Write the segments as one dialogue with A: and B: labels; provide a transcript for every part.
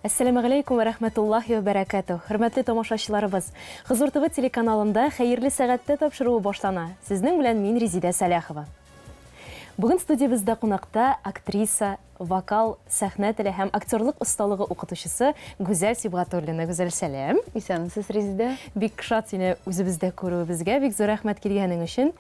A: Әссәламегаләйкүм вә рәхмәтуллаһи вә бәрәкәтүһ. Хөрмәтле тамашачыларыбыз, Хозур ТВ телеканалында Хәерле сәгатьтә тапшыруы башлана. Сезнең белән мин Резидә Сәлахова. Бүген студиябездә кунакта актриса, вокал, сәхнә теле һәм актерлык осталыгы укытучысы Гүзәл Сибгатуллина. Гүзәл, сәлам.
B: Исәнмесез, Резидә.
A: Бик шат сине үзебездә күрүебезгә. Бик зур рәхмәт килгәнең өчен.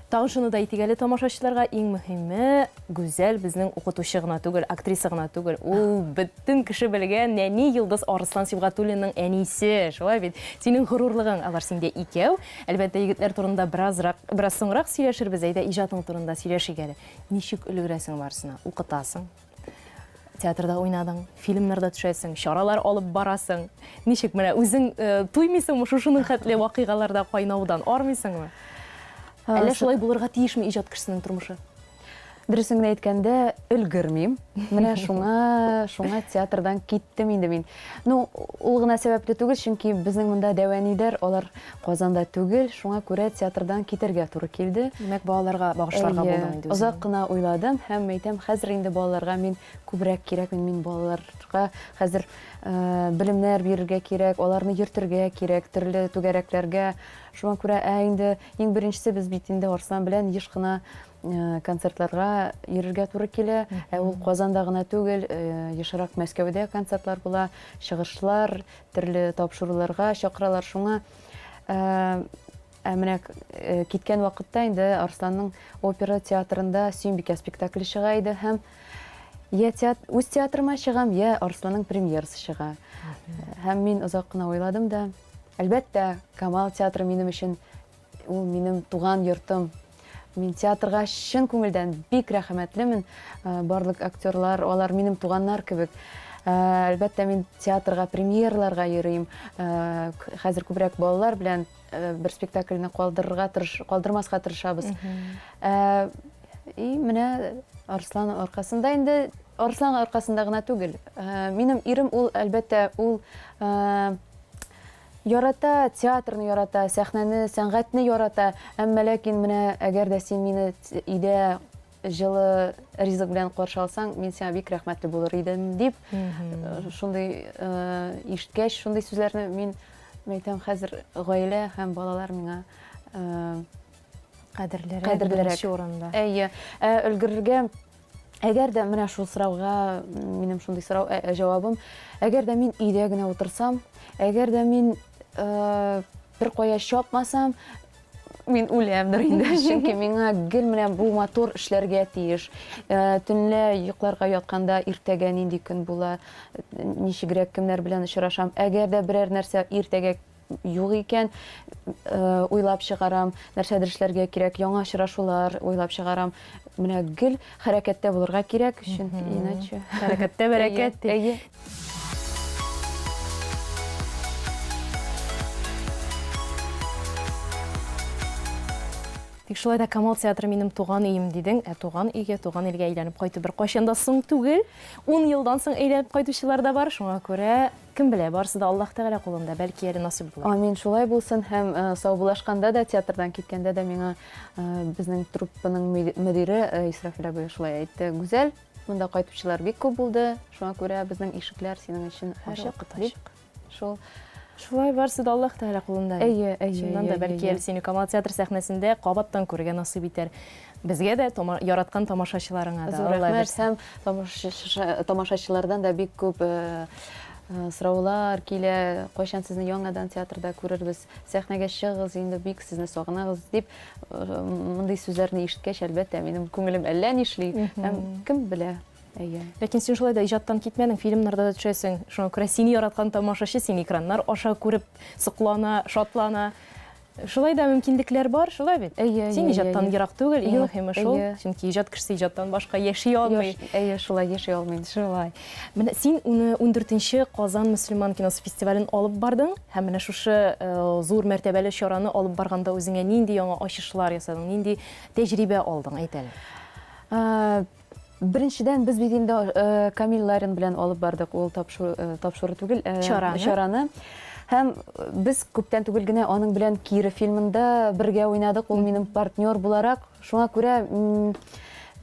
A: Тагын шуны да әйтик әле тамашачыларга, иң мөһиме, Гүзәл безнең укытучы гына түгел, актриса гына түгел. Ул бөтен кеше белгән нәни йолдыз Арыслан Сибгатуллинның әнисе. Шулай бит? Синең горурлыгың, алар синдә икәү. Әлбәттә, егетләр турында беразрак, бераз соңрак сөйләшербез. Әйдә, иҗатың турында сөйләшик әле. Ничек өлгерәсең барысына? Укытасың, театрда уйнадың, фильмнарда төшәсең, чаралар алып барасың. Ничек менә үзең э, туймыйсыңмы шушының хәтле вакыйгаларда кайнаудан, армыйсыңмы? Әллә шулай булырга тиешме иҗат кешесенең тормышы?
B: Дөресен генә әйткәндә, өлгермим. Менә шуңа, шуңа театрдан киттем инде мин. Ну, ул гына сәбәпле түгел, чөнки безнең монда дәү әниләр, алар Казанда түгел, шуңа күрә театрдан китәргә туры килде.
A: Димәк, балаларга багышларга булдың инде үзеңне.
B: Озак кына уйладым һәм әйтәм, хәзер инде балаларга мин күбрәк кирәкмен, мин балаларга хәзер белемнәр бирергә кирәк, аларны йөртергә кирәк төрле түгәрәкләргә. Шуңа күрә, ә инде иң беренчесе без бит инде Арслан белән еш кына концертларга йөрергә туры килә. Ә ул Казанда гына түгел, ешрак Мәскәүдә концертлар була, чыгышлар, Төрле тапшыруларга чакыралар шуңа. Ә менә киткән вакытта инде Арсланның опера театрында Сөембикә спектакле чыга иде һәм я теат, үз театрыма чыгам, я Арсланның премьерасы чыга. Һәм мин озак кына уйладым да, әлбәттә, Камал театры минем өчен Ул минем туган йортым. Мин театрга чын күңелдән бик рәхмәтлемен. Э, барлык актерлар, алар минем туганнар кебек. Э, әлбәттә, мин театрга премьерларга йөрим. Э, хәзер күбрәк балалар белән бер спектакльне калдырырга тырыш, калдырмаска тырышабыз. И менә Арслан аркасында инде Арслан аркасында гына түгел. Минем ирем ул, әлбәттә, ул Ярата, театрны ярата, сәхнәне, сәнгатьне ярата, әмма ләкин менә әгәр дә син мине өйдә җылы ризык белән каршы алсаң, мин сиңа бик рәхмәтле булыр идем, дип, шундый ишеткәч, шундый сүзләрне мин әйтәм, хәзер гаилә һәм балалар миңа
A: кадерлерәк, кадерлерәк урында.
B: Әйе, ә өлгерергә Әгәр дә менә шул сорауга минем шундый сорау ә, ә, җавабым, әгәр дә мин өйдә генә утырсам, әгәр дә мин э, бер кая чапмасам, мин үләмдер инде. Чөнки миңа гел менә бу матур эшләргә тиеш. Э, төнлә йокларга ятканда иртәгә нинди көн була, ничегрәк кемнәр белән очрашам. Әгәр дә берәр нәрсә иртәгә юк икән, уйлап чыгарам, нәрсәдер эшләргә кирәк, яңа очрашулар уйлап чыгарам. Менә гел хәрәкәттә булырга кирәк, чөнки иначе.
A: Хәрәкәттә бәрәкәт
B: ди. Әйе.
A: Тик шулай да Камал театры минем туган өем дидең, ә туган өйгә, туган илгә әйләнеп кайту беркайчан да соң түгел. Ун елдан соң әйләнеп кайтучылар да бар, шуңа күрә Кем белә, барысы да Аллаһ Тәгалә кулында, бәлки әле насыйп булыр.
B: Амин, шулай булсын. Һәм саубуллашканда да, театрдан киткәндә дә миңа безнең труппаның мөдире Исрафил абый шулай әйтте. Гүзәл, монда кайтучылар бик күп булды, шуңа күрә безнең ишекләр синең өчен ачык, дип. Шул.
A: Шулай, барысы да Аллаһ Тәгалә кулында
B: бит. Әйе, әйе.
A: Чыннан да, бәлки әле сине Камал театр сәхнәсендә кабаттан күрергә насыйп итәр. Безгә дә, яраткан тамашачыларыңа да.
B: Зур рәхмәт һәм тамашачылардан да бик күп сораулар килә. Кайчан сезне яңадан театрда күрербез? Сәхнәгә чыгыгыз инде, бик сезне сагынабыз дип, мондый сүзләрне ишеткәч, әлбәттә, минем күңелем әллә нишли. Һәм кем белә, әйе.
A: Ләкин син шулай да иҗаттан китмәдең, фильмнарда да төшәсең. Шуңа күрә сине яраткан тамашачы сине экраннар аша күреп соклана, шатлана. Шулай да мөмкинлекләр бар, шулай бит?
B: Әйе,
A: Син иҗаттан ерак түгел, иң мөһиме шул. Чөнки иҗат кешесе иҗаттан башка яши алмый.
B: Әйе, шулай яши алмыйм.
A: Шулай. Менә син 14-нче Казан мөселман киносы фестивален алып бардың һәм менә шушы э, зур мәртәбәле чараны алып барганда үзеңә нинди яңа ачышлар ясадың, нинди тәҗрибә алдың, әйт
B: әле. Беренчедән, без бит инде э, Камил Ларин белән алып бардык ул тапшыру, э, тапшыру түгел, э,
A: чараны.
B: чараны. Һәм без күптән түгел генә аның белән Кира фильмында бергә уйнадык. Ул минем партнер буларак. Шуңа күрә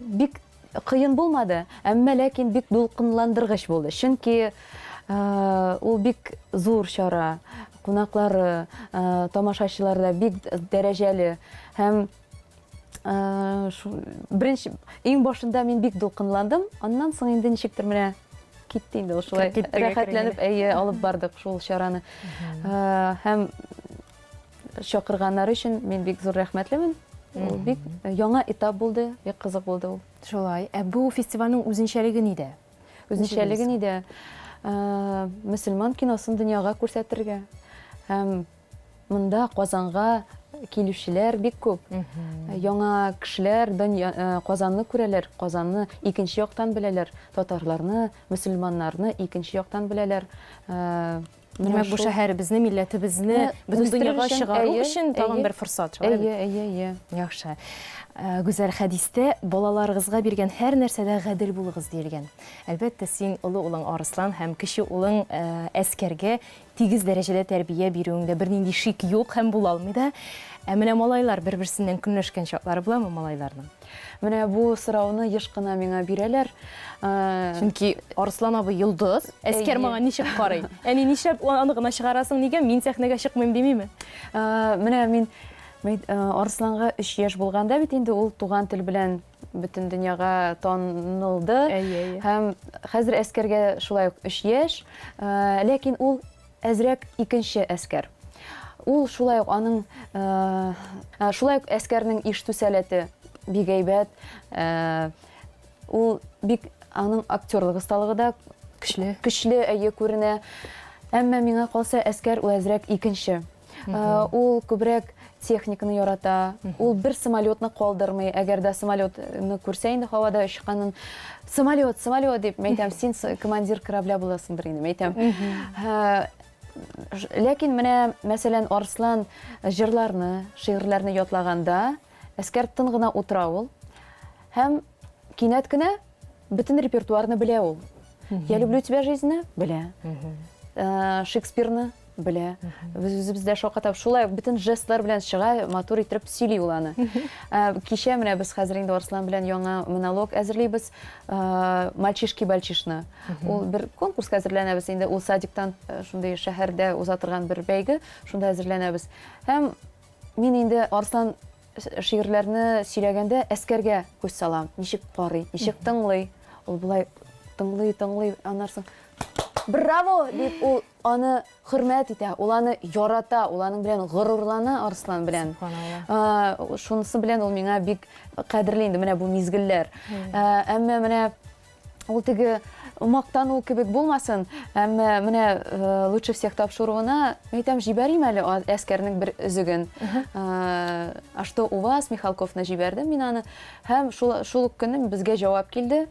B: бик кыен булмады, әмма ләкин бик дулкынландыргыч булды. Чөнки Ул бик зур чара. Кунаклары, тамашачылар да бик дәрәҗәле. Һәм беренче иң башында мин бик дулкынландым. Аннан соң инде ничектер менә китте инде ул шулай. Рәхәтләнеп, әйе, алып бардык шул чараны. Һәм чакырганнары өчен мин бик зур рәхмәтлемен. Ул бик яңа этап булды, бик кызык булды ул.
A: Шулай. Ә бу фестивальнең үзенчәлеге нидә?
B: Үзенчәлеге нидә? Мөселман киносын дөньяга күрсәтергә. Һәм монда Казанга килүчеләр бик күп. Яңа кешеләр дөнья Казанны күрәләр, Казанны икенче яктан беләләр, татарларны, мөселманнарны икенче яктан беләләр.
A: Менә бу шәһәребезне, милләтебезне бөтен дөньяга чыгару өчен тагын бер форсат,
B: шулай бит? Әйе, әйе, әйе.
A: Яхшы. Э, Гүзәл, хәдистә балаларыгызга биргән һәр нәрсәдә гадел булыгыз диелгән. Әлбәттә, син олы улың Арыслан һәм кече улың э, Әскәргә тигез дәрәҗәдә тәрбия бирүеңдә бернинди шик юк һәм була алмый да. Ә менә малайлар бер-берсеннән көнләшкән чаклары буламы малайларның?
B: Менә бу сорауны еш кына миңа бирәләр.
A: Чөнки Арслан абый йолдыз, Әскәр моңа ничек карый? Әни, нишләп аны гына чыгарасың, нигә мин сәхнәгә чыкмыйм димиме?
B: Менә мин Арсланга 3 яшь булганда бит инде ул туган тел белән бөтен дөньяга танылды. Һәм хәзер Әскәргә шулай ук 3 яшь. Ләкин ул Әзрәк икенче Әскәр. Ул шулай ук аның шулай ук Әскәрнең ишетү сәләте бик әйбәт. Ул бик аның актерлык осталыгы да
A: көчле.
B: Көчле, әйе, күренә. Әмма миңа калса, Әскәр ул әзрәк икенче. Ул күбрәк техниканы ярата. Ул бер самолетны калдырмый. Әгәр дә самолетны күрсә инде һавада очканын, самолет, самолет дип, мәйтәм, син командир корабля буласыңдыр инде, мәйтәм. Ләкин менә, мәсәлән, Арслан җырларны, шигырьләрне ятлаганда, Әскәр тын гына утыра ул. Һәм кинәт кенә бөтен репертуарны белә ул. Я люблю тебя, жизнь белә. Шекспирны белә. Без үзебез дә шаккатабыз. Шулай ук бөтен жестлар белән чыга, матур итеп сөйли ул аны. Кичә менә без хәзер инде Арслан белән яңа монолог әзерлибез. Мальчишки-бальчишны. Ул бер конкурска әзерләнәбез инде. Ул садиктан шундый шәһәрдә уза торган бер бәйге, шунда әзерләнәбез. Һәм мин инде Арслан шигырьләрне сөйләгәндә Әскәргә күз салам. Ничек карый, ничек тыңлый. Ул болай тыңлый, тыңлый, аннан соң Браво! дип ул аны хөрмәт итә, ул аны ярата, ул аның белән горурлана Арслан белән. Шунысы белән ул миңа бик кадерле инде менә бу мизгелләр. Әмма менә ул теге мактану кебек булмасын, әмма менә э, лучше всех тапшыруына әйтәм, җибәрим әле Әскәрнең бер өзеген. Э, а что у вас, Михалковны җибәрдем мин аны. Һәм шул, шул ук көнне безгә җавап килде.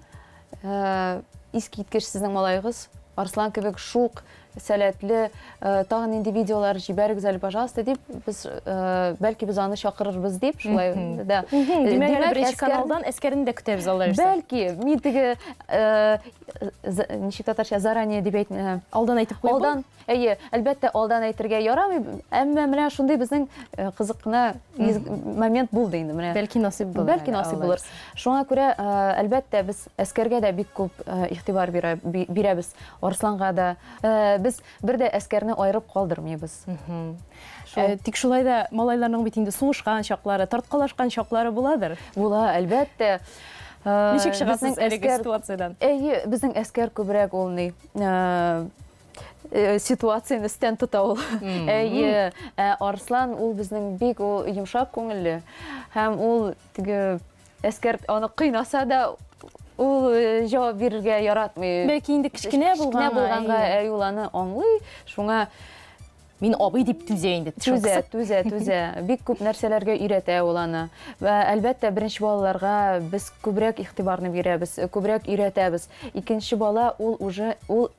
B: Э, искиткеч сезнең малаегыз, Арслан кебек шук, сәләтле, э, тагын нинди видеолар җибәрегез әле, пожалуйста, дип, без, э, бәлки без аны чакырырбыз дип, шулай, да.
A: Димәк, әле беренче каналдан Әскәрне дә көтәбез, Алла бирсә.
B: Бәлки, мин теге, ничек татарча, заранее дип әйтмә.
A: Алдан әйтеп куеп.
B: Алдан, әйе, әлбәттә, алдан әйтергә ярамый, әмма менә шундый безнең кызык кына момент булды инде менә.
A: Бәлки насыйп булыр.
B: Бәлки насыйп булыр. Шуңа күрә, әлбәттә, без Әскәргә дә бик күп игътибар бирәбез. Арсланга да. Без бер дә Әскәрне аерып калдырмыйбыз.
A: Тик шулай да малайларның бит инде сугышкан чаклары, тарткалашкан чаклары буладыр.
B: Була, әлбәттә.
A: Ничек чыгасыз әлеге ситуациядән?
B: Әйе, безнең Әскәр күбрәк ул ни, ситуацияне өстән тота ул. Әйе, ә Арслан ул безнең бик ул йомшак күңелле һәм ул теге Әскәр аны кыйнаса да, ул э, җавап бирергә яратмый.
A: Бәлки инде кечкенә булганга.
B: Кечкенә булганга, әй, ул аны аңлый. Шуңа
A: мин абый дип түзә инде.
B: Түзә, түзә, түзә. Бик күп нәрсәләргә өйрәтә ул аны. Вә, әлбәттә, беренче балаларга без күбрәк игътибарны бирәбез, күбрәк өйрәтәбез. Икенче бала ул уже ул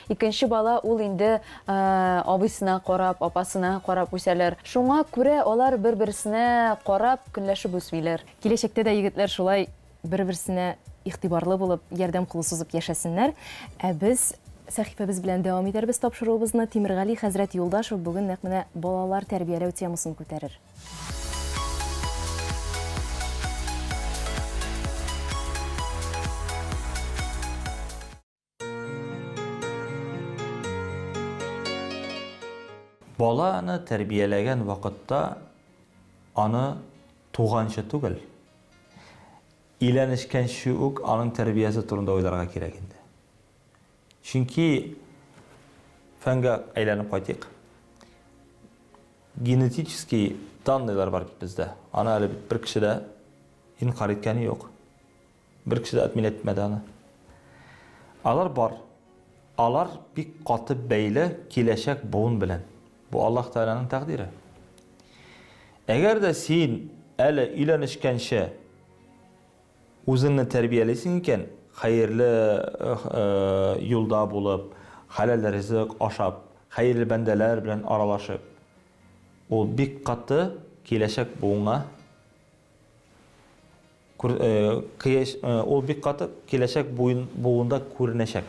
B: икенче бала ул инде абыйсына карап, апасына карап үсәләр. Шуңа күрә алар бер-берсенә карап көнләшеп үсмиләр.
A: Киләчәктә дә егетләр шулай бер-берсенә игътибарлы булып, ярдәм кулы сузып яшәсеннәр. Ә без сәхифәбез белән дәвам итәрбез тапшыруыбызны. Тимергали хәзрәт Юлдашев бүген нәкъ менә балалар тәрбияләү темасын күтәрер.
C: Баланы тәрбияләгән вакытта аны туганчы түгел, өйләнешкәнче үк аның тәрбиясе турында уйларга кирәк инде. Чөнки фәнгә әйләнеп кайтыйк. Генетический данныйлар бар бит бездә. Аны әле бит бер кеше дә инкарь иткәне юк. Бер кеше дә отмен итмәде аны. Алар бар. Алар бик каты бәйле киләчәк буын белән. Бу Аллаһ Тәгаләнең тәкъдире. Әгәр дә син әле өйләнешкәнче үзеңне тәрбиялисең икән, хәерле юлда булып, хәләл ризык ашап, хәерле бәндәләр белән аралашып, ул бик каты киләчәк буынга ул бик каты киләчәк буында күренәчәк.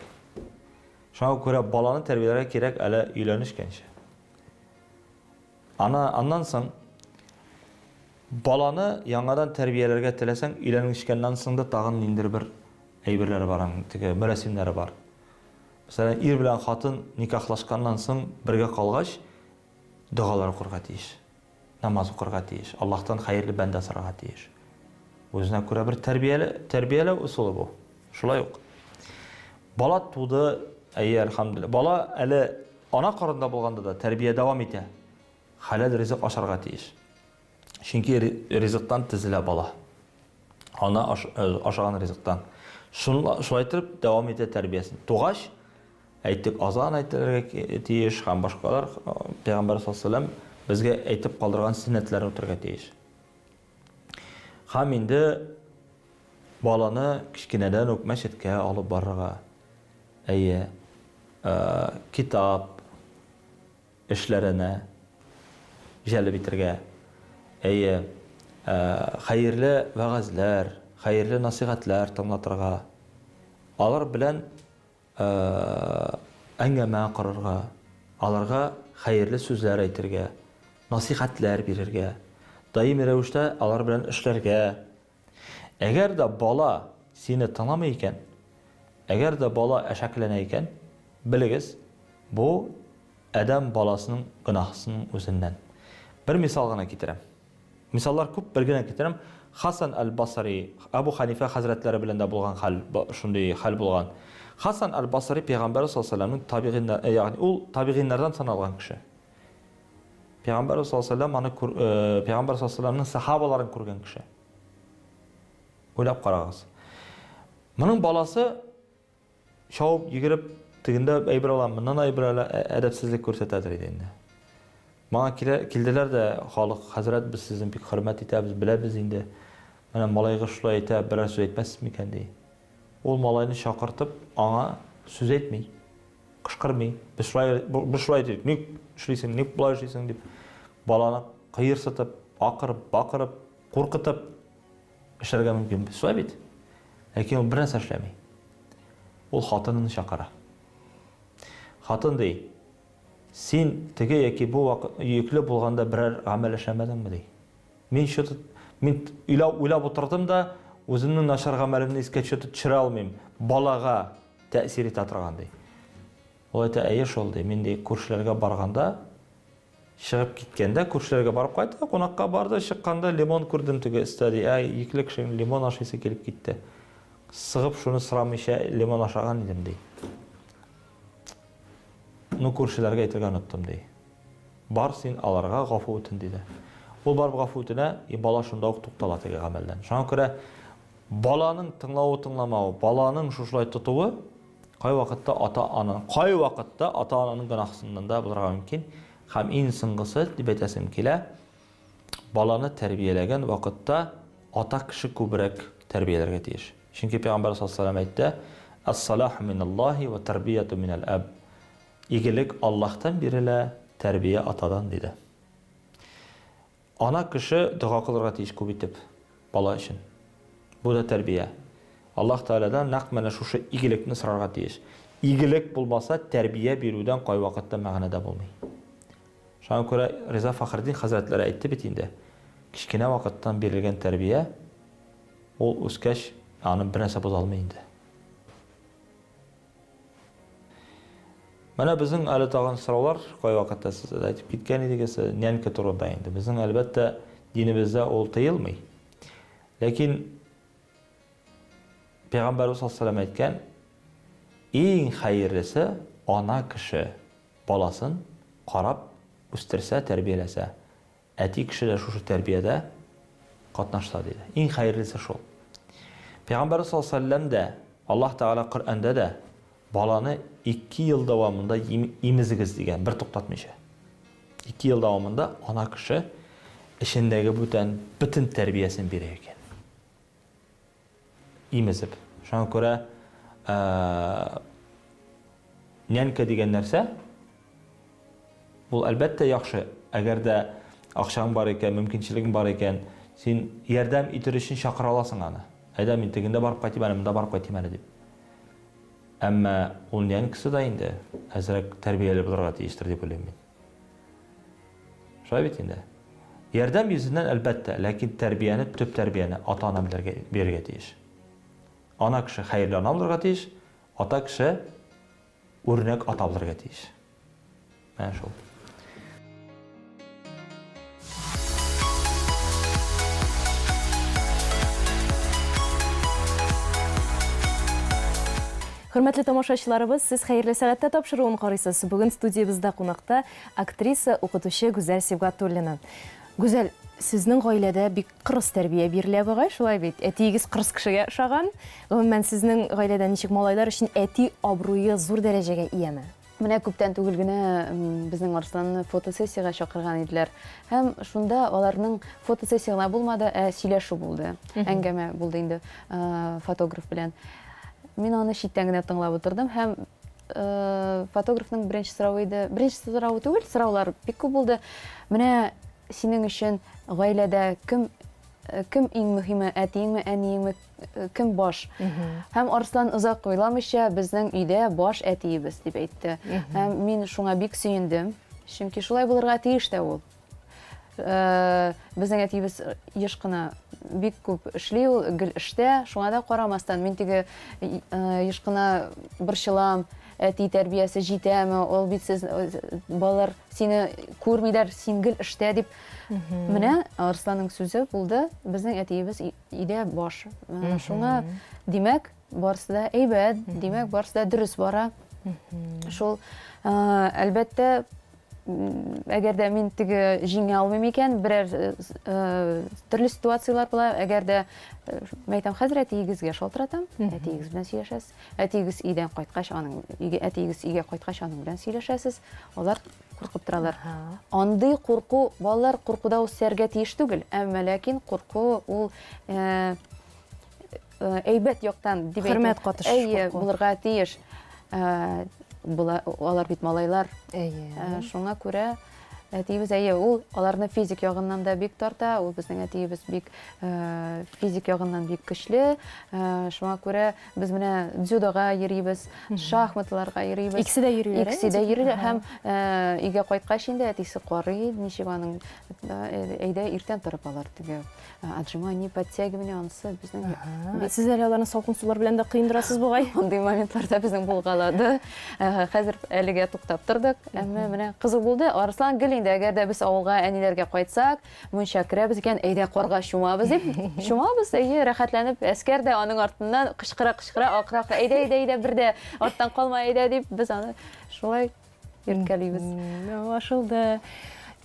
C: Шуңа күрә баланы тәрбияләргә кирәк әле өйләнешкәнче. Ана, аннан соң баланы яңадан тәрбияләргә теләсәң, өйләнешкәннән соң да тагын ниндидер бер әйберләре бар аның, теге мөрәсимнәре бар. Мәсәлән, ир белән хатын никахлашканнан соң бергә калгач, догалар укырга тиеш. Намаз укырга тиеш, Аллаһтан хәерле бәндә сорарга тиеш. Үзенә күрә бер тәрбияле, тәрбияләү ысулы бу. Шулай ук. Бала туды, әйе, әлхәмдүлилләһ. Бала әле ана карынында булганда да тәрбия дәвам итә. Хәләл ризык ашарга тиеш. Чөнки ризыктан төзелә бала. Ана э, ашаган ризыктан. Шулай итеп дәвам итә тәрбиясен. Тугач, Әйттек, азан әйтелергә тиеш һәм башкалар Пәйгамбәр саллаллаһу безгә әйтеп калдырган сөннәтләрне үтәргә тиеш. Һәм инде баланы кечкенәдән үк мәчеткә алып барырга, әйе, китап эшләренә җәлеп итергә, әйе, хәерле вәгазьләр, хәерле насыйхәтләр тыңлатырга, алар белән әңгәмә корырга, аларга хәерле сүзләр әйтергә, насыйхәтләр бирергә, даими рәвештә алар белән эшләргә. Әгәр дә бала сине тыңламый икән, әгәр дә бала әшәкеләнә икән, белегез, бу адәм баласының гөнаһысының үзеннән. Бер мисал гына китерәм. Мисаллар күп, бер генә китерәм. Хасан әл-Басри, Әбу Ханифә хәзрәтләре белән дә булган хәл, шундый хәл булган. Хасан әл-Басри пәйгамбәр саллаллаһу алейһи ва сәлләмнең табигыйннар, э, ягъни ул табигыйннардан саналган кеше. Пәйгамбәр саллаллаһу алейһи ва сәлләм аны э, пәйгамбәр саллаллаһу алейһи ва сәлләмнең сахабаларын күргән кеше. Уйлап карагыз. Моның баласы Чабып йөгереп, тегендә әйбер ала, моннан әйбер ала, әдәпсезлек күрсәтәдер иде инде. Маңа килә, килделәр дә, халык, хәзрәт, без сезне бик хөрмәт итәбез, беләбез инде. Менә малайгыз шулай әйтә, берәр сүз әйтмәссез микән, ди. Ул малайны чакыртып, аңа сүз әйтми, кычкырмый. Без шулай, без шулай әйтик, ник эшлисең, ник болай эшлисең дип, баланы кыерсытып, акырып, бакырып, куркытып эшләргә мөмкин. Шулай бит? Ләкин ул бернәрсә эшләми. Ул хатынын чакыра. Хатын ди, син теге яки бу вакыт йөкле булганда берәр гамәл эшләмәдеңме ди. Мин что-то мин уйлап, уйлап утырдым да, үземнең начар гамәлемне искә что-то төшерә алмыйм. Балага тәэсир итә торган ди. Ул әйтә, әйе шул ди. Мин ди күршеләргә барганда Чыгып киткәндә күршеләргә барып кайтты, кунакка барды, чыкканда лимон күрдем теге өстә, ди. Әй, йөкле кешенең лимон ашыйсы килеп китте. Сыгып шуны сорамыйча лимон ашаган идем, ди. Ну, күршеләргә әйтергә оныттым, ди. Бар син аларга гафу үтен, диде. Ул барып гафу үтенә, и бала шунда ук туктала теге гамәлдән. Шуңа күрә баланың тыңлавы тыңламавы, баланың шушылай тотуы Кайвакытта ата-ана, кайвакытта ата-ананың гөнаһсыннан да булырга мөмкин. Һәм иң соңгысы дип әйтәсем килә, баланы тәрбияләгән вакытта ата кеше күбрәк тәрбияләргә тиеш. Чөнки Пәйгамбәр саллаллаһу алейһи ва сәлләм әйтте, Ас-салаху миналлаһи ва тарбияту минал аб. Игелек Аллаһтан бирелә, тәрбия атадан, диде. Ана кеше дога кылырга тиеш күп итеп бала өчен. Бу да тәрбия. Аллаһ Тәгаләдән нәкъ менә шушы игелекне сорарга тиеш. Игелек булмаса, тәрбия бирүдән кайвакытта мәгънә дә булмый. Шуңа күрә Риза Фәхретдин хәзрәтләре әйтте бит инде, кечкенә вакыттан бирелгән тәрбия, ул үскәч, аны бернәрсә боза алмый инде. Менә безнең әле тагын сораулар, кайвакытта сез дә әйтеп киткән идегез, нянька турында инде. Безнең, әлбәттә, динебездә ул тыелмый. Ләкин Пәйгамбәрбез саллаллаһу алейһи әйткән, иң хәерлесе ана кеше баласын карап үстерсә, тәрбияләсә. Әти кеше дә шушы тәрбиядә катнашса, диде. Иң хәерлесе шул. Пәйгамбәрбез саллаллаһу алейһи вәсәлләм дә, Аллаһ Тәгалә Коръәндә дә баланы ике ел дәвамында имезегез дигән, бер туктатмыйча. Ике ел дәвамында ана кеше эчендәге бүтән бөтен тәрбиясен бирә икән. Имезеп. Шуңа күрә нянька дигән нәрсә ул әлбәттә яхшы. Әгәр дә акчаң бар икән, мөмкинчелегең бар икән, син ярдәм итер өчен чакыра аласың аны. Әйдә, мин тегендә барып кайтыйм әле, монда барып кайтыйм әле дип. Әмма ул нянькасы да инде әзрәк тәрбияле булырга тиештер дип уйлыйм мин. Шулай бит инде. Ярдәм йөзеннән, әлбәттә, ләкин тәрбияне, төп тәрбияне ата-ана белергә, бирергә тиеш. Ана кеше хәерле ана булырга тиеш, ата кеше үрнәк ата булырга тиеш. Менә шул.
A: Хөрмәтле тамашачыларыбыз, сез Хәерле сәгатьтә тапшыруын карыйсыз. Бүген студиябездә кунакта актриса, укытучы Гүзәл Сибгатуллина. Гүзәл, сезнең гаиләдә бик кырыс тәрбия бирелә бугай, шулай бит? Әтиегез кырыс кешегә ошаган. Гомумән, сезнең гаиләдә ничек малайлар өчен әти абруе зур дәрәҗәгә ияме?
B: Менә күптән түгел генә безнең Арсланны фотосессиягә чакырган иделәр. Һәм шунда аларның фотосессия гына булмады, ә сөйләшү булды. Әңгәмә булды инде фотограф белән. Мин аны читтән генә тыңлап утырдым һәм фотографның беренче соравы иде. Беренче соравы түгел, сораулар бик күп булды. Менә синең өчен гаиләдә кем кем иң мөһиме, әтиеңме, әниеңме, кем баш? Һәм Арслан озак уйламыйча, безнең өйдә баш әтиебез дип әйтте. Һәм мин шуңа бик сөендем, чөнки шулай булырга тиеш тә ул. Безнең әтиебез еш кына бик күп эшли ул, гел эштә, шуңа да карамастан, мин теге еш кына борчылам, әти тәрбиясе җитәме, ул бит сез балалар сине күрмиләр, син гел эштә дип. Менә Арсланның сүзе булды, безнең әтиебез өйдә баш. Шуңа, димәк, барысы да әйбәт, димәк, барысы да дөрес бара. Шул, әлбәттә, әгәр дә мин теге җиңә алмыйм икән, берәр төрле ситуацияләр була. Әгәр дә мәйтәм, хәзер әтиегезгә шалтыратам, әтиегез белән сөйләшәсез. Әтиегез өйдән кайткач, аның өйгә әтиегез өйгә кайткач, аның белән сөйләшәсез. Алар куркып торалар. Андый курку балалар куркуда үсәргә тиеш түгел, әмма ләкин курку ул әйбәт яктан дип
A: Хөрмәт катыш
B: Әйе, булырга тиеш. Була, алар бит малайлар. Әйе. Шуңа күрә әтиебез әйе, ул аларны физик ягыннан да бик тарта, ул безнең әтиебез бик физик ягыннан бик көчле. Шуңа күрә без менә дзюдога йөрибез, шахматларга йөрибез.
A: Икесе дә йөриләр.
B: Икесе дә йөриләр һәм өйгә кайткач инде әтисе карый, ничек аның әйдә иртән торып алар теге Отжимание, подтягивание, анысы безнең
A: бик... Сез әле аларны салкын сулар белән дә коендырасыз бугай.
B: Андый моментлар да безнең булгалады. Хәзер әлегә туктап тордык. Әмма менә кызык булды. Арслан гел инде, әгәр дә без авылга әниләргә кайтсак, мунча керәбез икән, әйдә карга чумабыз дип, чумабыз, әйе, рәхәтләнеп. Әскәр дә аның артыннан кычкыра-кычкыра, акыра-акыра, әйдә, әйдә, әйдә, бер дә арттан калма, әйдә дип, без аны шулай Иркәлибез.
A: Аңлашылды.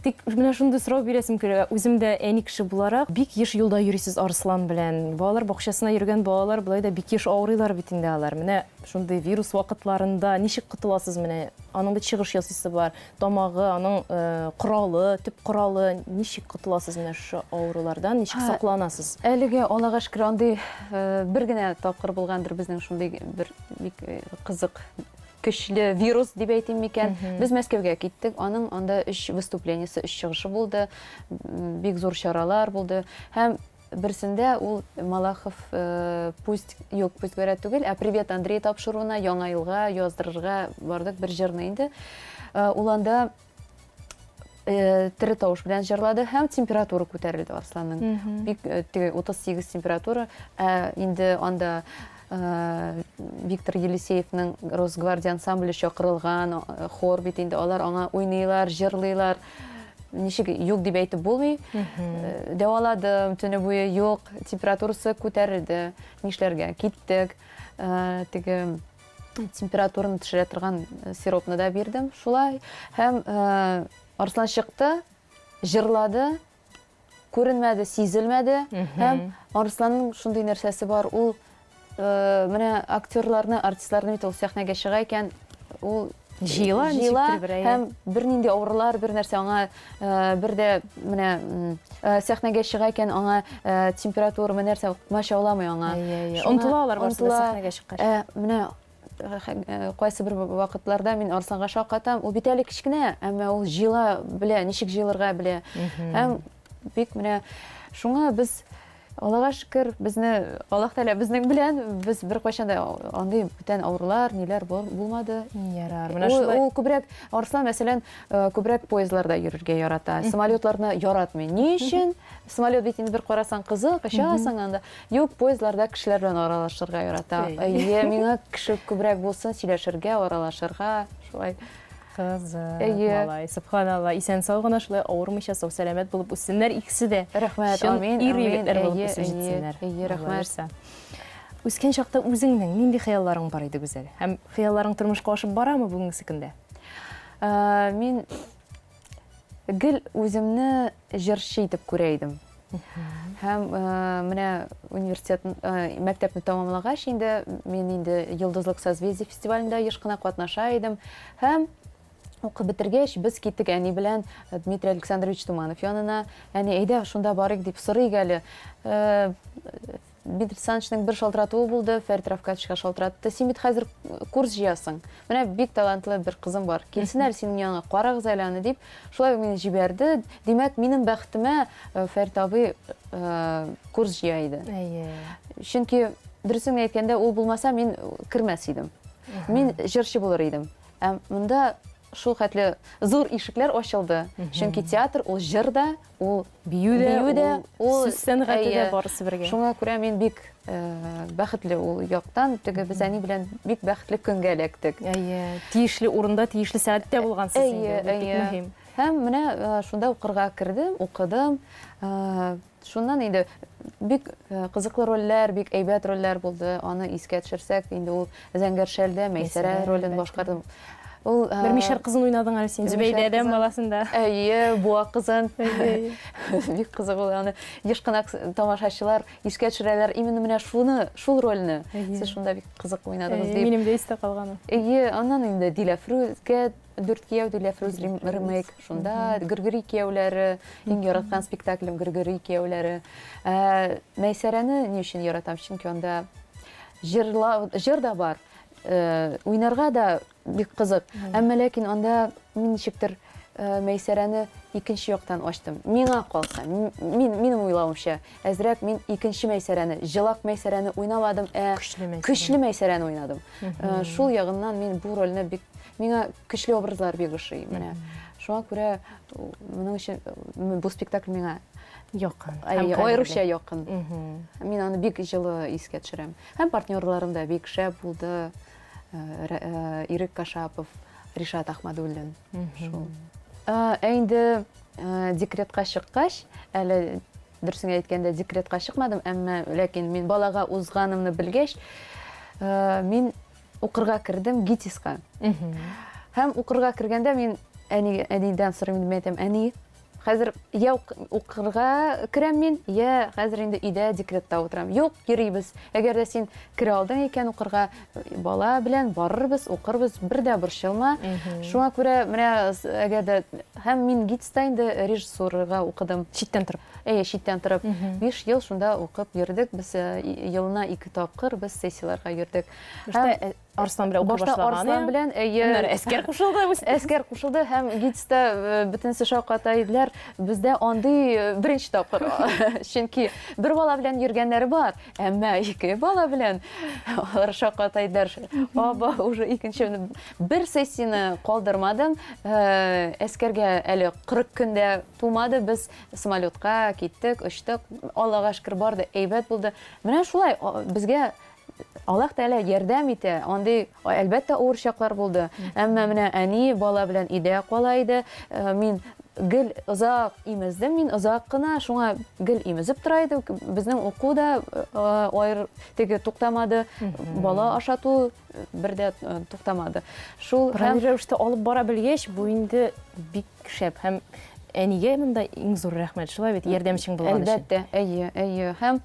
A: Тик менә шундый сорау бирәсем килә. Үзем дә әни кеше буларак, бик еш юлда йөрисез Арслан белән. Балалар бакчасына йөргән балалар болай да бик еш авырыйлар бит инде алар. Менә шундый вирус вакытларында ничек котыласыз менә? Аның бит чыгыш ясыйсы бар, тамагы, аның э, коралы, төп коралы. Ничек котыласыз менә шушы авырулардан, ничек сакланасыз?
B: Әлегә, Аллага шөкер, андый э, бер генә тапкыр булгандыр безнең шундый бер бик э, кызык көчле вирус дип әйтим микән. Без Мәскәүгә киттек. Аның анда өч выступлениесе, өч чыгышы булды. Бик зур чаралар булды. Һәм берсендә ул Малахов э, пусть юк, пусть говорят түгел, ә Привет, Андрей тапшыруына Яңа елга яздырырга бардык бер җырны инде. Э, ул анда э, тере тавыш белән җырлады һәм температура күтәрелде Арсланның. Бик теге 38 температура. Ә инде анда. Виктор Елисеевның Росгвардия ансамбле чакырылган, хор бит инде, алар аңа уйныйлар, җырлыйлар. Ничек юк дип әйтеп булмый. Дәваладым, төне буе юк, температурасы күтәрелде. Нишләргә? Киттек. Теге температураны төшерә торган сиропны да бирдем шулай. Һәм Арслан чыкты, җырлады, күренмәде, сизелмәде. Һәм Арсланның шундый нәрсәсе бар, ул э, менә актерларны, артистларны бит ул сәхнәгә чыга икән, ул
A: җыела,
B: җыела һәм бернинди авырулар, бер нәрсә аңа э, бер дә менә э, сәхнәгә чыга икән, аңа температура, нәрсә комачауламый аңа.
A: Онтыла алар барысы да сәхнәгә чыккач.
B: Менә кайсы бер вакытларда мин Арсланга шаккатам. Ул бит әле кечкенә, әмма ул җыела белә, ничек җыелырга белә. Һәм бик менә шуңа без Аллага шөкер, безне Аллаһ Тәгалә безнең белән, без беркайчан да андый бүтән авырулар, ниләр булмады.
A: Ярар. Менә шулай.
B: Ул күбрәк Арслан, мәсәлән, күбрәк поездларда йөрергә ярата, самолетларны яратмый. Ни өчен? Самолет бит инде бер карасаң кызык, очасың анда. Юк, поездларда кешеләр белән аралашырга ярата. Әйе, миңа кеше күбрәк булсын, сөйләшергә, аралашырга, шулай.
A: Кызык, малай, субханалла, исән-сау гына шулай авырмыйча, сау-сәламәт булып үссеннәр икесе дә.
B: Рәхмәт, амин,
A: ир егетләр булып үсеп җитсеннәр.
B: Әйе, рәхмәт.
A: Үскән чакта үзеңнең нинди хыялларың бар иде, Гүзәл? Һәм хыялларың тормышка ашып барамы бүгенге көндә?
B: Мин Гел үземне җырчы итеп күрә идем. Һәм э, менә университет, э, мәктәпне тәмамлагач инде мин инде Йолдызлык созвездие фестивалендә еш кына катнаша идем. Һәм укып бетергәч, без киттек әни белән Дмитрий Александрович Туманов янына. Әни, әйдә, шунда барыйк дип сорыйк әле. Э, Дмитрий Александровичның бер шалтыратуы булды, Фәрит Рафкатовичка шалтыратты. Син бит хәзер курс җыясың. Менә бик талантлы бер кызым бар. Килсен әле синең яныңа, карагыз әле аны дип, шулай ук мине җибәрде. Димәк, минем бәхетемә э, Фәрит абый э, курс җыя иде.
A: Әйе.
B: Чөнки дөресен генә әйткәндә, ул булмаса, мин кермәс идем. Мин җырчы булыр идем. Ә монда шул хәтле зур ишекләр ачылды. Чөнки театр ул җыр да, ул
A: бию дә,
B: бию дә,
A: ул сүз сәнгате дә барысы бергә.
B: Шуңа күрә мин бик э, бәхетле ул яктан. Теге без әни белән бик бәхетле көнгә эләктек.
A: Әйе, тиешле урында, тиешле сәгатьтә булгансыз инде.
B: Әйе,
A: Бик мөһим.
B: Һәм менә э, шунда укырга кердем, укыдым. Э, Шуннан инде бик э, кызыклы рольләр, бик әйбәт рольләр булды. Аны искә төшерсәк, инде ул Зәңгәр шәлдә Мәйсәрә ролен башкардым.
A: Ул э, Бер мишәр кызын уйнадың әле син, Зөбәйдә адәм баласында.
B: Әйе, буа кызын. Бик кызык ул аны. Еш кына тамашачылар искә төшерәләр именно менә шуны, шул рольне. Сез шунда бик кызык уйнадыгыз дип.
A: Минем дә истә калган.
B: Әйе, аннан инде Диләфрүзгә Дүрт кияү Диләфрүз ремейк шунда, Гөргөри кияүләре, иң яраткан спектаклем Гөргөри кияүләре. Ә, Мәйсәрәне ни өчен яратам? Чөнки анда җырла, җыр да бар, э, уйнарга да бик кызык. Әмма ләкин анда мин ничектер э, Мәйсәрәне икенче яктан ачтым. Миңа калса, мин, минем уйлавымча, әзрәк мин икенче Мәйсәрәне, җылак Мәйсәрәне уйнамадым, ә көчле Мәйсәрәне уйнадым. Э, шул ягыннан мин бу рольне бик Миңа көчле образлар бик ошый. Менә шуңа күрә моның өчен бу спектакль миңа
A: якын.
B: Аеруча якын. Мин аны бик җылы искә төшерәм. Һәм партнерларым да бик шәп булды. Э, э, Ирек Кашапов, Ришат Ахмадуллин. Шул. Ә инде э, декретка чыккач, әле дөресен әйткәндә декретка чыкмадым, әмма ләкин мин балага узганымны белгәч, мин Укырга кердем ГИТИСка. Һәм укырга кергәндә мин әни, әнидән сорыйм, мин әйтәм, әни, хәзер я укырга керәм мин, я хәзер инде өйдә декретта утырам. Юк, йөрибез. Әгәр дә син керә алдың икән укырга, бала белән барырбыз, укырбыз, бер дә борчылма. Шуңа күрә менә әгәр дә һәм мин ГИТИСта инде режиссурага укыдым.
A: Читтән торып.
B: Әйе, читтән торып. 5 ел шунда укып йөрдек. Без э, елына 2 тапкыр без сессияләргә йөрдек.
A: Башта э, Арслан белән укый
B: башлаган. Башта Арслан белән, әйе.
A: Аннары Әскәр кушылды.
B: Әскәр кушылды һәм ГИТИСта э, бөтенесе шакката иделәр. Бездә андый э, беренче тапкыр. Чөнки бер бала белән йөргәннәре бар, әмма ике бала белән алар шакката иделәр. Аба, уже икенче бер сессияне калдырмадым. Әскәргә әле 40 көндә тулмады. Без самолетка киттек, очтык. Аллага шөкер, бар да әйбәт булды. Менә шулай безгә Аллаһ Тәгалә ярдәм итә. Андый, әлбәттә, авыр чаклар булды. Әмма менә әни бала белән өйдә кала иде. Э, мин гел озак имездем, мин озак кына, шуңа гел имезеп тора иде. Безнең уку да э, аер теге туктамады. Бала ашату э, бер дә туктамады.
A: Шул һәм рәвештә алып бара белгәч, бу инде бик шәп һәм әнигә монда иң зур рәхмәт, шулай бит, ярдәмчең булган
B: өчен. Әлбәттә, әйе, әйе. Һәм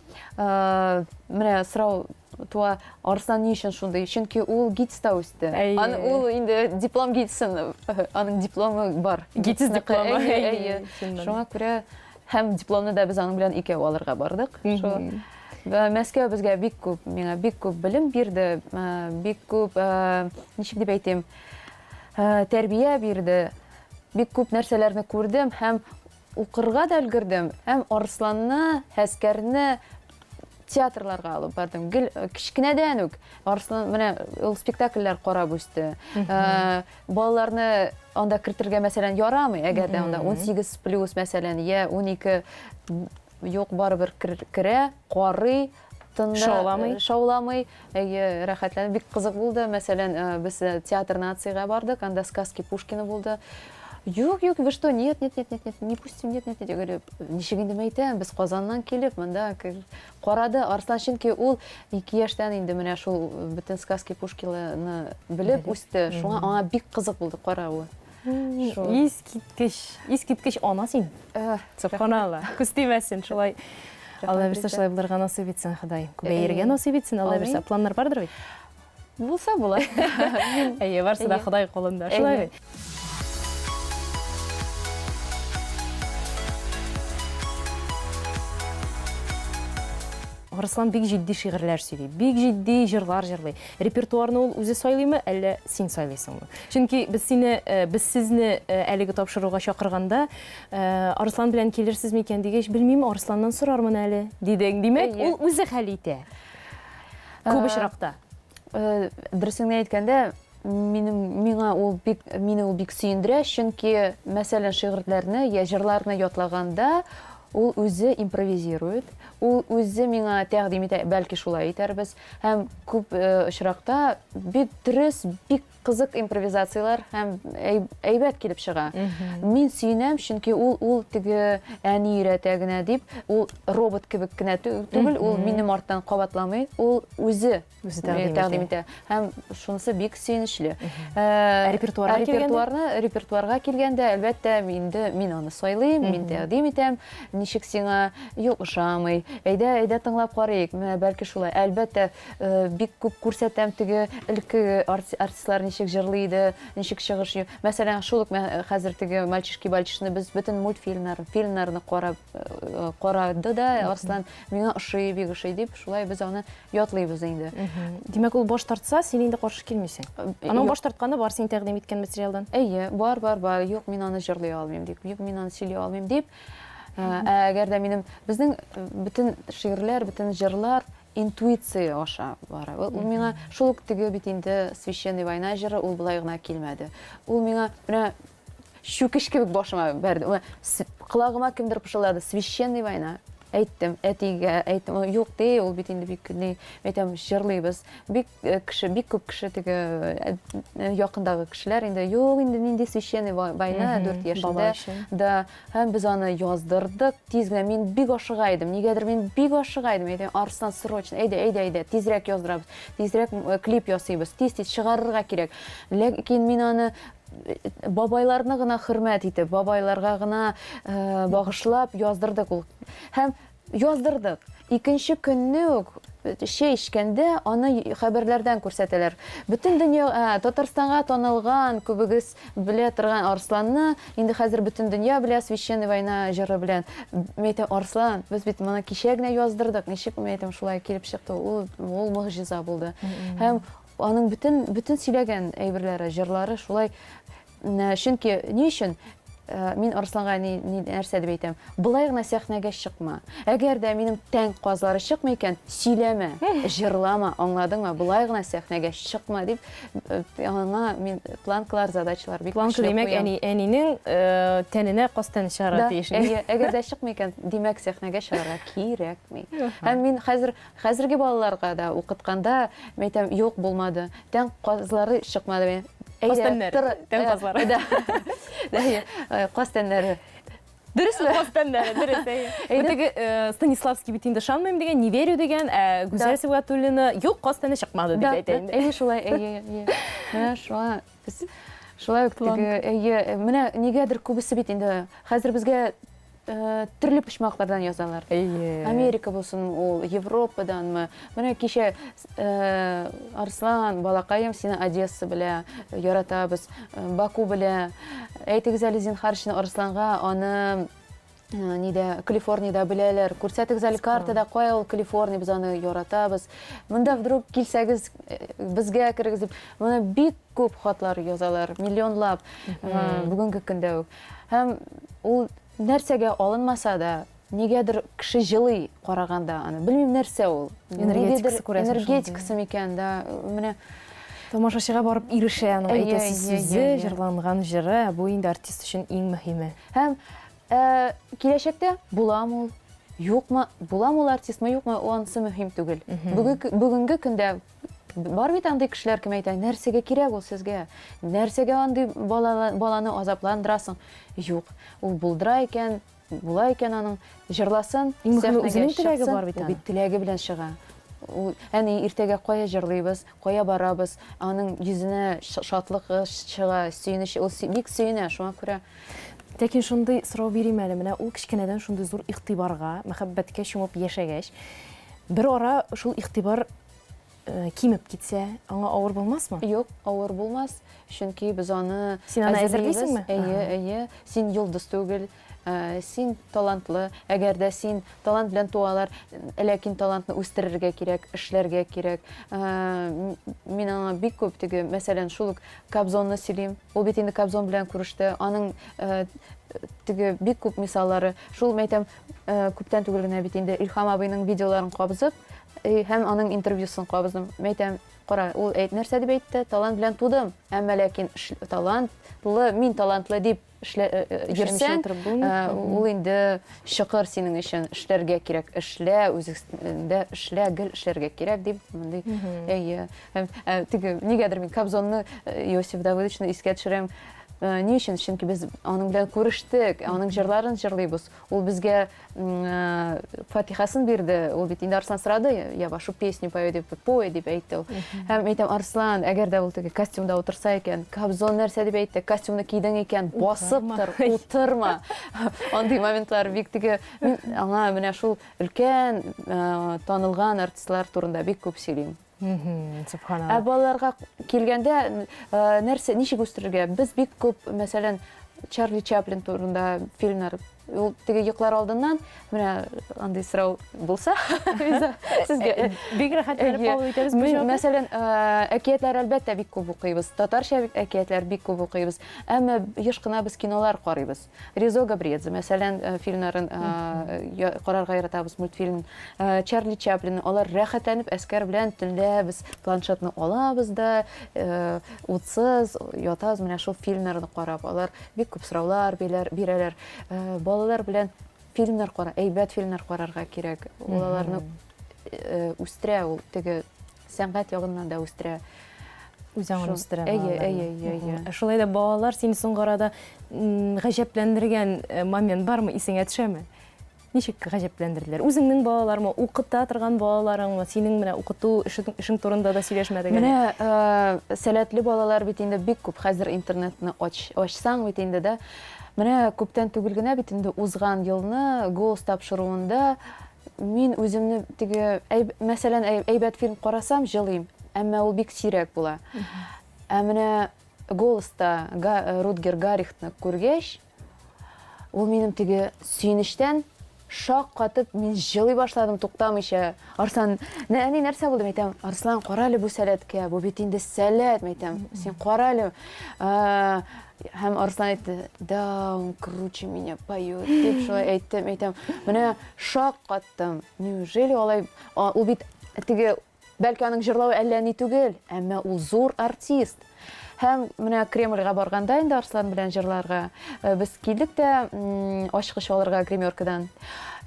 B: менә сорау туа, Арслан ни өчен шундый? Чөнки ул ГИТИСта үсте. Аны ул инде диплом ГИТИСын, аның дипломы бар.
A: ГИТИС дипломы.
B: Әйе, Шуңа күрә һәм дипломны да без аның белән икәү алырга бардык. Шул. Мәскәү безгә бик күп, миңа бик күп белем бирде, бик күп, ничек дип әйтим, тәрбия бирде. Бик күп нәрсәләрне күрдем һәм Укырга да өлгердем һәм Арсланны, Һәскәрне театрларга алып бардым. Гел э, кечкенәдән үк Арслан менә ул спектакльләр карап үсте. Э, балаларны анда кертергә мәсәлән ярамый, әгәр дә анда 18 плюс мәсәлән, я 12 юк, барыбер керә, карый, тында
A: шауламый.
B: Э, шауламый. Әйе, рәхәтләнеп бик кызык булды. Мәсәлән, э, без э, театр нациягә бардык, анда сказки Пушкина булды. Юк, юк, вы что? Нет, нет, нет, нет, нет, не пустим, нет, нет, нет. Я говорю, ничек инде мәйтәм, без Казаннан килеп, монда карады Арслан, чөнки ул 2 яшьтән инде менә шул бөтен сказки Пушкинаны белеп үсте. Шуңа аңа бик кызык булды каравы.
A: Искиткеч, искиткеч ана син. Субханалла. Күз тимәсен, шулай. Алла бирсә, шулай булырга насыйп итсен, Ходай. Күбәергә насыйп итсен, Алла бирсә. Планнар бардыр бит?
B: Булса була.
A: Әйе, барсы да Ходай кулында. Шулай бит? Арыслан бик җитди шигырьләр сөйли, бик җитди җырлар җырлый. Репертуарны ул үзе сайлыймы, әллә син сайлыйсыңмы? Чөнки без сине, э, без сезне э, әлеге тапшыруга чакырганда, э, Арыслан белән килерсез микән дигәч, белмим, Арысланнан сорармын әле, дидең. Димәк, ул үзе хәл итә. Күп очракта.
B: Дөресен генә әйткәндә, минем миңа ул бик мине ул бик сөендерә, чөнки мәсәлән, шигырьләрне я җырларны ятлаганда ул үзе импровизирует, ул үзе миңа тәкъдим итә, бәлки шулай итәрбез. Һәм күп э, очракта бик дөрес, бик кызык импровизацияләр һәм әйбәт килеп чыга. Мин сөенәм, чөнки ул ул теге әни өйрәтә генә дип, ул робот кебек кенә түгел, ул минем арттан кабатламый, ул үзе
A: Үзе тәкъдим, тәкъдим
B: итә. Һәм шунысы бик сөенечле.
A: Ә репертуарга
B: килгәндә? Репертуарга килгәндә, әлбәттә, инде мин аны сайлыйм, мин тәкъдим итәм. Ничек сиңа юк ошамый? Әйдә, әйдә тыңлап карыйк. Менә бәлки шулай. Әлбәттә, бик күп күрсәтәм теге элекке артистлар ничек җырлый иде, ничек чыгыш. Мәсәлән, шул ук хәзер теге Мальчишки-бальчишны без бөтен мультфильмнар, фильмнарны карап карады да, Арслан миңа ошый, бик ошый дип, шулай без аны ятлыйбыз инде.
A: Димәк, ул баш тартса, син инде каршы килмисең. Аның баш тартканы бар син тәкъдим иткән материалдан.
B: Әйе, бар, бар, бар. Юк, мин аны җырлый алмыйм дип, юк, мин аны сөйли алмыйм дип. Ә әгәр дә минем безнең бөтен шигырьләр, бөтен җырлар интуиция аша бара. Ул миңа шул ук теге бит инде Священный война җыры, ул болай гына килмәде. Ул миңа менә Чүкеч кебек башыма бәрде. Колагыма кемдер пышылдады, священный война. Әйттем, әтигә әйттем, юк ди, ул бит инде бик ни, әйтәм, җырлыйбыз. Бик э, кеше, бик күп кеше теге э, э, якындагы кешеләр инде, юк инде нинди священный война, 4 яшендә. Да, һәм без аны яздырдык тиз генә. Мин бик ашыга идем. Нигәдер мин бик ашыга идем. Әйтәм, Арслан, срочно, әйдә, әйдә, әйдә, тизрәк яздырабыз. Тизрәк клип ясыйбыз. Тиз-тиз чыгарырга кирәк. Ләкин мин аны бабайларны гына хөрмәт итеп, бабайларга гына э, багышлап яздырдык ул. Һәм яздырдык. Икенче көнне үк э, чәй эчкәндә аны хәбәрләрдән күрсәтәләр. Бөтен дөнья э, Татарстанга танылган, күбегез белә торган Арсланны инде хәзер бөтен дөнья белә Священная война җыры белән. Мин әйтәм, Арслан, без бит моны кичә генә яздырдык. Ничек мин әйтәм, шулай килеп чыкты. Ул ул могҗиза булды. Һәм Аның бөтен, бөтен сөйләгән әйберләре, җырлары шулай. Чөнки ни өчен? Мин Арсланга ни, ни нәрсә дип әйтәм? Болай гына сәхнәгә чыкма. Әгәр дә минем тән казлары чыкмый икән, сөйләмә, җырлама, аңладыңмы? Болай гына сәхнәгә чыкма дип, аңа мин планкалар, задачалар бик
A: Планка,
B: көчле
A: димәк,
B: куям.
A: әни, әнинең э, тәненә каз тәне чыгарга
B: Да,
A: тиеш.
B: әйе, әгәр дә чыкмый икән, димәк, сәхнәгә чыгарга кирәкми. Һәм мин хәзер хәзерге балаларга да укытканда, мин әйтәм, юк, булмады. Тән казлары чыкмады.
A: Каз тәннәре, тән казлары.
B: Да. Әйе, каз тәннәре. Дөресме?
A: Каз тәннәре, дөрес, әйе. Бу теге Станиславский бит инде ышанмыйм дигән, не верю дигән, ә Гүзәл Сибгатуллина юк, каз тәне чыкмады дип әйтә инде.
B: Әйе, шулай, әйе, әйе. Менә шуңа без шулай ук теге, әйе, менә нигәдер күбесе бит инде хәзер безгә төрле почмаклардан язалар.
A: Әйе.
B: Америка булсын ул, Европаданмы. Менә кичә Арслан, балакаем, сине Одесса белә, яратабыз, Баку белә. Әйтегез әле зинһар өчен Арсланга, аны нидә, Калифорниядә беләләр. Күрсәтегез әле картада, кая ул Калифорния, без аны яратабыз. Монда вдруг килсәгез, безгә керегез дип. Моны бик күп хатлар язалар, миллионлап, бүгенге көндә үк. Һәм ул нәрсәгә алынмаса да, нигәдер кеше җылый караганда аны. Белмим нәрсә ул.
A: Энергетикасы күрәсең.
B: Энергетикасы микән, да. Менә
A: тамашачыга барып ирешә аның әйтәсе сүзе, җырланган җыры, бу инде артист өчен иң мөһиме.
B: Һәм киләчәктә буламы ул, юкмы, буламы ул артистмы, юкмы, анысы мөһим түгел. Бүгенге көндә Бар бит андый кешеләр, кем әйтә, нәрсәгә кирәк ул сезгә? Нәрсәгә андый баланы, баланы азапландырасың? Юк, ул булдыра икән, була икән аның, җырласын,
A: Иң мөһиме,
B: сәхнәгә
A: үзенең теләге
B: чыксын,
A: бар бит
B: ул
A: аның.
B: бит теләге белән чыга. Ул, әни, иртәгә кая җырлыйбыз, кая барабыз? Аның йөзенә шатлыгы чыга, сөенече, ул бик сөенә, шуңа күрә.
A: Ләкин шундый сорау бирим әле, менә ул кечкенәдән шундый зур игътибарга, мәхәббәткә чумып яшәгәч, бер ара шул игътибар кимеп китсә, аңа авыр булмасмы?
B: Юк, авыр булмас, чөнки без аны
A: Син аны әзерлисеңме?
B: Әйе, әйе. Син йолдыз түгел, син талантлы. Әгәр дә син талант белән туалар, ләкин талантны үстерергә кирәк, эшләргә кирәк. Мин аңа бик күп теге, мәсәлән, шул ук Кобзонны сөйлим. Ул бит инде Кобзон белән күреште. Аның теге бик күп мисаллары. Шул, мәйтәм, күптән түгел генә бит инде Илһам абыйның видеоларын кабызып, Һәм аның интервьюсын кабыздым. Мәйтәм, кара, ул әйт, нәрсә дип әйтте? Талант белән тудым, әмма ләкин талантлы, мин талантлы дип йөрсәң, ул инде чокыр синең өчен, эшләргә кирәк, эшлә, үзеңдә эшлә, гел эшләргә кирәк дип, мондый, әйе. Һәм теге, нигәдер мин Кобзонны, Иосиф Давыдовичны искә төшерәм. Ни өчен? Чөнки без аның белән күрештек, аның җырларын җырлыйбыз. Ул безгә фатихасын бирде. Ул бит инде Арслан сорады, я вашу песню пою дип, пой дип әйтте ул. Һәм әйтәм, Арслан, әгәр дә ул теге костюмда утырса икән, Кобзон нәрсә дип әйтте, костюмны кидең икән, басып тор, утырма. Андый моментлар бик теге, мин аңа менә шул өлкән танылган артистлар турында бик күп сөйлим.
A: Субханалла.
B: Ә балаларга килгәндә, нәрсә, ничек үстерергә? Без бик күп, мәсәлән, Чарли Чаплин турында фильмнар, ул теге йоклар алдыннан, менә андый сорау булса, сезгә
A: бик рәхәтләнеп кабул итәбез бу җавапны.
B: Мәсәлән, әкиятләр әлбәттә бик күп укыйбыз, татарча әкиятләр бик күп укыйбыз, әмма еш кына без кинолар карыйбыз. Резо Габриедзе, мәсәлән, фильмнарын карарга яратабыз, мультфильм. Чарли Чаплин, алар рәхәтләнеп Әскәр белән төнлә без планшетны алабыз да, утсыз ятабыз менә шул фильмнарны карап. Алар бик күп сораулар бирәләр. Балалар белән фильмнар кара, әйбәт фильмнар карарга кирәк. Ул аларны үстерә, ул теге Сәнгать ягыннан да үстерә.
A: Үз аңын үстерә.
B: Әйе, әйе, әйе, әйе.
A: Ә шулай да балалар сине соңгы арада гаҗәпләндергән э, момент бармы, исеңә төшәме? Ничек гаҗәпләндерделәр? Үзеңнең балалармы, укыта торган балаларыңмы? Синең менә укыту эшең, эшең турында да сөйләшмәдек
B: әле. Менә э, сәләтле балалар бит инде бик күп. Хәзер интернетны ач, ачсаң бит инде дә. Менә күптән түгел генә бит инде узган елны Голос тапшыруында Мин үземне теге, мәсәлән, әйбәт фильм карасам, җылыйм, әмма ул бик сирәк була. Ә менә Голоста Рутгер Гарихтны күргәч, ул минем теге сөенечтән Шаккатып, мин җылый башладым туктамыйча. Арслан, Нә, әни, нәрсә булды? Мин әйтәм, Арслан, кара әле бу сәләткә, бу бит инде сәләт, мин әйтәм, син кара әле. Һәм Арслан әйтте, да, он круче меня поет, дип шулай әйтте, мин әйтәм, менә шаккаттым. Неужели алай, ул бит теге Бәлки аның җырлавы әллә ни түгел, әмма ул зур артист. Һәм менә Кремльгә барганда инде Арслан белән җырларга э, без килдек тә ачкыч алырга гримеркадан.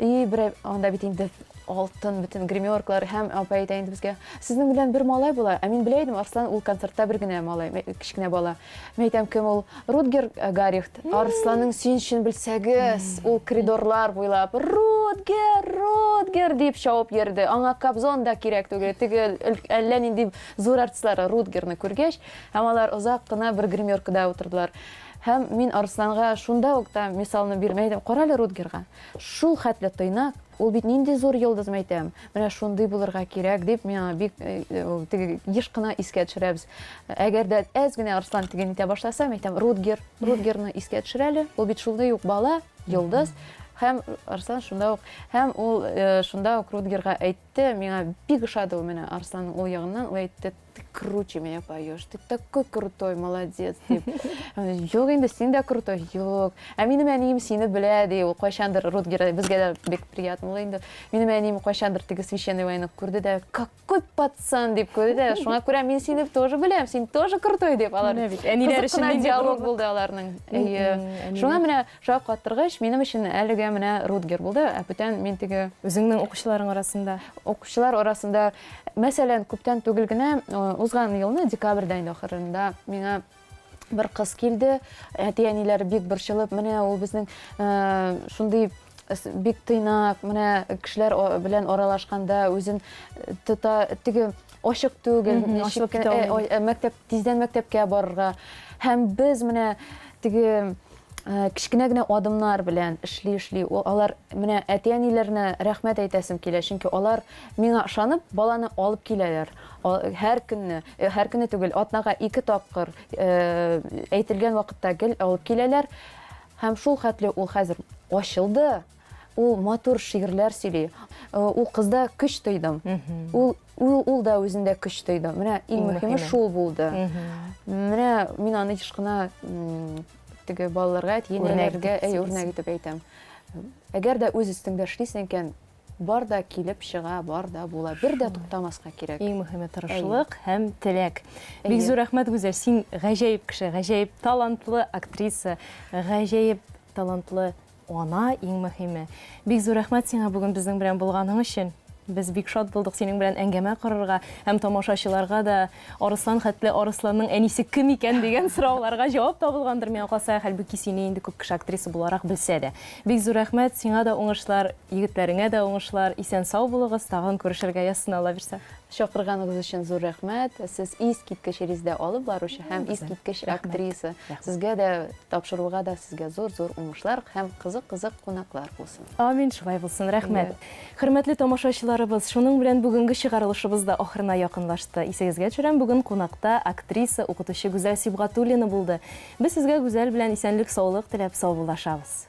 B: И бер анда бит инде алтын бөтен гримеркалар һәм апа әйтә инде безгә, сезнең белән бер малай була. Ә мин белә идем, Арслан ул концертта бер генә малай, кечкенә бала. Мин әйтәм, кем ул? Рутгер э, Гарихт. Арсланның сөенечен белсәгез, ул коридорлар буйлап Рутгер, Рутгер дип чабып йөрде. Аңа Кобзон да кирәк түгел. Теге әллә нинди зур артистлар Рутгерны күргәч, һәм алар озак кына бер гримеркада утырдылар. Һәм мин Арсланга шунда ук та мисалны бирмәй идем. Кара әле Рутгерга. Шул хәтле тыйнак, ул бит нинди зур йолдыз, мәйтәм. Менә шундый булырга кирәк, дип миңа бик э, э, теге еш кына искә төшерәбез. Әгәр дә әз генә Арслан теге нитә башласа, мәйтәм, Рутгер, Рутгерны искә төшер әле. Ул бит шундый ук бала, йолдыз. Һәм Арслан шунда ук, һәм ул э, шунда ук Рутгерга әйтте, миңа бик ошады ул менә Арсланның ул ягыннан, ул әйтте, ты круче меня поешь, ты такой крутой, молодец, дип. Юк инде, син дә крутой, юк. Ә минем әнием сине белә, ди, ул кайчандыр Рутгер, безгә дә бик приятно булды инде. Минем әнием кайчандыр теге священный войны күрде дә, какой пацан, дип күрде дә, шуңа күрә мин сине тоже беләм, син тоже крутой, дип алар.
A: Менә бит, әниләр
B: өчен нинди диалог булды аларның. Әйе. Шуңа менә шаккаттыргыч, минем өчен әлегә менә Рутгер булды, ә бүтән мин теге
A: Үзеңнең укучыларың арасында?
B: Укучылар арасында Мәсәлән, күптән түгел генә, узган елны, декабрьдә инде ахырында миңа бер кыз килде. Әти-әниләре бик борчылып, менә ул безнең шундый бик тыйнак, менә кешеләр белән аралашканда үзен тота, теге ачык түгел, ничек кенә, мәктәп, тиздән мәктәпкә барырга. Һәм без менә теге кечкенә генә адымнар белән эшли-эшли, алар менә әти-әниләренә рәхмәт әйтәсем килә, чөнки алар Миңа ышанып, баланы алып киләләр. Һәр көнне, һәр көнне түгел, атнага ике тапкыр әйтелгән вакытта гел алып киләләр. Һәм шул хәтле ул хәзер ачылды. Ул матур шигырьләр сөйли. Ул кызда көч тойдым. Ул ул, ул да үзендә көч тойды. Менә иң мөһиме шул булды. Менә мин аны еш кына теге балаларга, әти-әниләргә үрнәк итеп әйтәм. Әгәр дә үз өстеңдә эшлисең икән, Бар да килеп чыга, бар да була. Бер дә туктамаска кирәк.
A: Иң мөһиме тырышлык һәм теләк. Бик зур рәхмәт, Гүзәл. Син гаҗәеп кеше, гаҗәеп талантлы актриса, гаҗәеп талантлы ана, иң мөһиме. Бик зур рәхмәт сиңа бүген безнең белән булганың өчен. Без бик шат булдык синең белән әңгәмә корырга һәм тамашачыларга да Арыслан хәтле Арысланның әнисе кем икән дигән сорауларга җавап табылгандыр миңа калса, хәлбуки сине инде күп кеше актриса буларак белсә дә. Бик зур рәхмәт, сиңа да уңышлар, егетләреңә дә уңышлар, исән-сау булыгыз, тагын күрешергә язсын Алла бирсә.
B: Чакырганыгыз өчен зур рәхмәт. Сез искиткеч Резидә алып баручы һәм искиткеч актриса. Сезгә дә, тапшыруга да сезгә зур-зур уңышлар һәм кызык-кызык кунаклар булсын.
A: Амин, шулай булсын, рәхмәт. Хөрмәтле тамашачыларыбыз, шуның белән бүгенге чыгарылышыбыз да ахырына якынлашты. Исегезгә төшерәм, бүген кунакта актриса, укытучы Гүзәл Сибгатуллина булды. Без сезгә Гүзәл белән исәнлек-саулык теләп саубуллашабыз.